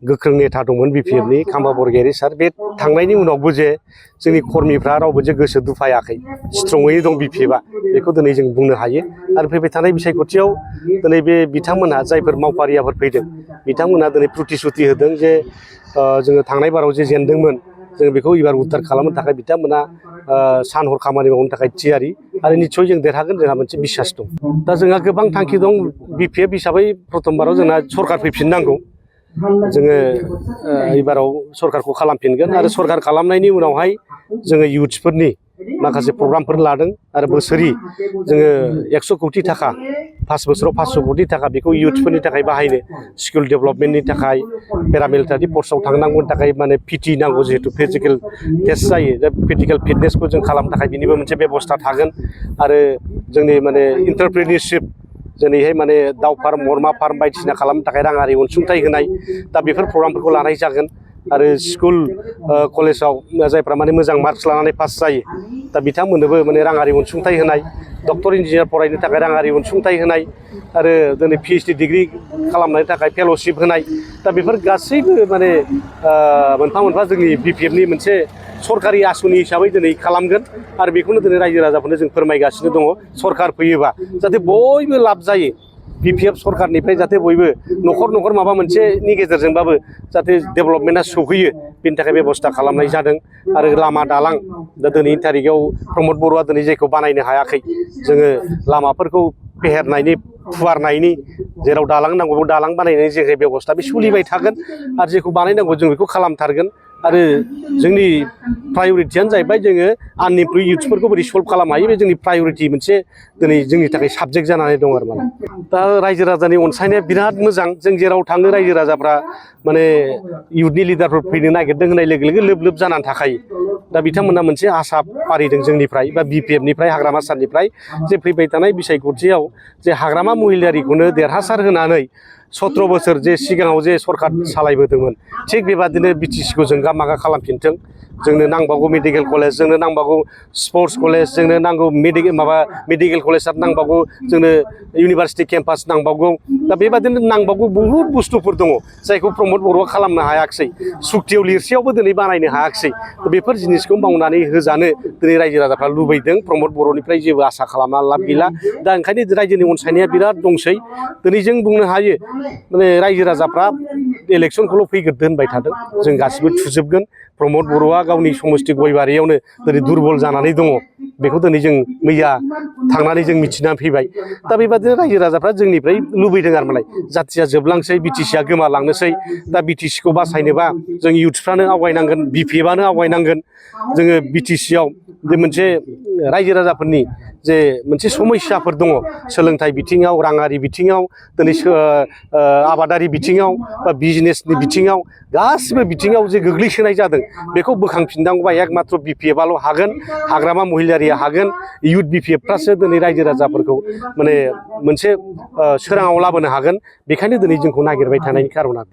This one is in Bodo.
गोख्रों नेता दंमोन बिपिएफनि खाम्फा बरगयारि सार बे थांनायनि उनावबो जे जोंनि कर्मीफ्रा रावबो जे गोसो दुफायाखै स्ट्रङै दं बिपिएफआ बेखौ दिनै जों बुंनो हायो आरो फैबाय थानाय बिसायख'थियाव दिनै बे बिथांमोनहा जायफोर मावफारियाफोर फैदों बिथांमोनहा दिनै प्रतिश्रुति होदों जे जोङो थांनाय बाराव जे जेनदोंमोन जों बेखौ एबार उद्धार खालामनो थाखाय बिथांमोना सान हर खामानि मावनो थाखाय थियारि आरो निस्सय जों देरहागोन जोंहा मोनसे बिसास दं दा जोंहा गोबां थांखि दं बिपिएफ हिसाबै प्रथमबाराव जोंना सरकार फैफिननांगौ जोङो एबाराव सरकारखौ खालामफिनगोन आरो सरकार खालामनायनि उनावहाय जोङो इयुथ्सफोरनि माखासे प्रग्रामफोर लादों आरो बोसोरि जोङो 100 कोटि थाखा 5 बोसोराव 500 कोटि थाखा बेखौ इयुथ्सफोरनि थाखाय बाहायनो स्किल डेभेलपमेन्टनि थाखाय पेरामिलिटारि फर्सआव थांनांगौनि थाखाय माने पिटि नांगौ जिहेतु फिजिकेल टेस्ट जायो दा फिजिकेल फिटनेसखौ जों खालामनो थाखाय बेनिबो मोनसे बेबस्था थागोन आरो जोंनि माने इन्टारप्रेनियरशिप दिनैहाय माने दाउ फार्म अरमा फार्म बायदिसिना खालामनो थाखाय राङारि अनसुंथाइ होनाय दा बेफोर प्रग्रामफोरखौ लानाय जागोन आरो स्कुल कलेजाव जायफ्रा माने मोजां मार्क्स लानानै पास जायो दा बिथांमोननोबो माने राङारि अनसुंथाइ होनाय डक्टर इन्जिनियार फरायनो थाखाय राङारि अनसुंथाइ होनाय आरो दिनै पिएइचडि डिग्रि खालामनायनि थाखाय फेल'शिप होनाय दा बेफोर गासैबो माने मोनफा मोनफा जोंनि बिपिएफनि मोनसे सरकारि आसनि हिसाबै दिनै खालामगोन आरो बेखौनो दिनै रायजो राजाफोरनो जों फोरमायगासिनो दङ सरकार फैयोबा जाहाथे बयबो लाब जायो बिपिएफ सरकारनिफ्राय जाहाथे बयबो न'खर न'खर माबा मोनसेनि गेजेरजोंबाबो जाहाथे डेभेलपमेन्टआ सौहैयो बेनि थाखाय बेबस्था खालामनाय जादों आरो लामा दालां दा दिनैनि थारिखआव प्रमद बर'आ दिनै जायखौ बानायनो हायाखै जोङो लामाफोरखौ फेहेरनायनि फुवारनायनि जेराव दालां नांगौ दालां बानायनायनि जे बेबस्था बे सोलिबाय थागोन आरो जेखौ बानायनांगौ जों बेखौ खालामथारगोन आरो जोंनि प्रायरिटियानो जाहैबाय जोङो आनइमप्लयड इयुथ्सफोरखौ बोरै सल्भ खालामनो हायो बे जोंनि प्रायरिटि मोनसे दिनै जोंनि थाखाय साबजेक्ट जानानै दं आरो माने दा रायजो राजानि अनसायनाया बिराद मोजां जों जेराव थाङो रायजो राजाफ्रा माने इयुथनि लिडारफोर फैनो नागिरदों होननाय लोगो लोगो लोब लोब जानानै थाखायो दा बिथांमोना मोनसे आसा फारिदों जोंनिफ्राय बा बिपिएफनिफ्राय हाग्रामा सारनिफ्राय जे फैबाय थानाय बिसायख'थियाव जे हाग्रामा महिलारिखौनो देरहासार होनानै 17 बोसोर जे सिगाङाव जे सरकार सालायबोदोंमोन थिग बेबादिनो बिटिसिखौ जों गामागा खालामफिनथों जोंनो नांबावगौ मेडिकेल कलेज जोंनो नांबावगौ स्पर्ट्स कलेज जोंनो नांगौ मेडिकेल कलेज नांबावगौ जोंनो इउनिभार्सिटि केम्पास नांबावगौ दा बेबादिनो नांबावगौ बहुद बुस्थुफोर दङ जायखौ प्रमद बर'आ खालामनो हायाखिसै सुक्तियाव लिरसेयावबो दिनै बानायनो हायाखिसै बेफोर जिनिसखौ मावनानै होजानो दिनै रायजो राजाफ्रा लुबैदों प्रमद बर'निफ्राय जेबो आसा खालामना लाब गैला दा ओंखायनो रायजोनि अनसायनाया बिराद दंसै दिनै जों बुंनो हायो माने रायजो राजाफ्रा इलेक्सनखौल' फैग्रोदो होनबाय थादों जों गासिबो थुजोबगोन प्रमद बर'आ गावनि समस्ति गयबारियावनो दिनै दुरबल जानानै दङ बेखौ दिनै जों मैया थांनानै जों मिथिनानै फैबाय दा बेबादिनो रायजो राजाफ्रा जोंनिफ्राय लुबैदों आरो मालाय जाथिया जोबलांसै बिटिसिया गोमालांनोसै दा बिटिसिखौ बासायनोबा जों इयुथ्सफ्रानो आवगायनांगोन बिपिएफआनो आवगायनांगोन जोङो बिटिसियाव जे मोनसे रायजो राजाफोरनि जे मोनसे समस्याफोर दङ सोलोंथाइ बिथिङाव राङारि बिथिङाव दिनै आबादारि बिथिङाव बा बिजनेसनि बिथिङाव गासिबो बिथिङाव जे गोग्लैसोनाय जादों बेखौ बोखांफिननांगौबा एकमात्र बिपिएफआल' हागोन हाग्रामा महिलारिया हागोन इयुथ बिपिएफफ्रासो दिनै रायजो राजाफोरखौ माने मोनसे सोराङाव लाबोनो हागोन बेखायनो दिनै जोंखौ नागिरबाय थानायनि खार'ना बे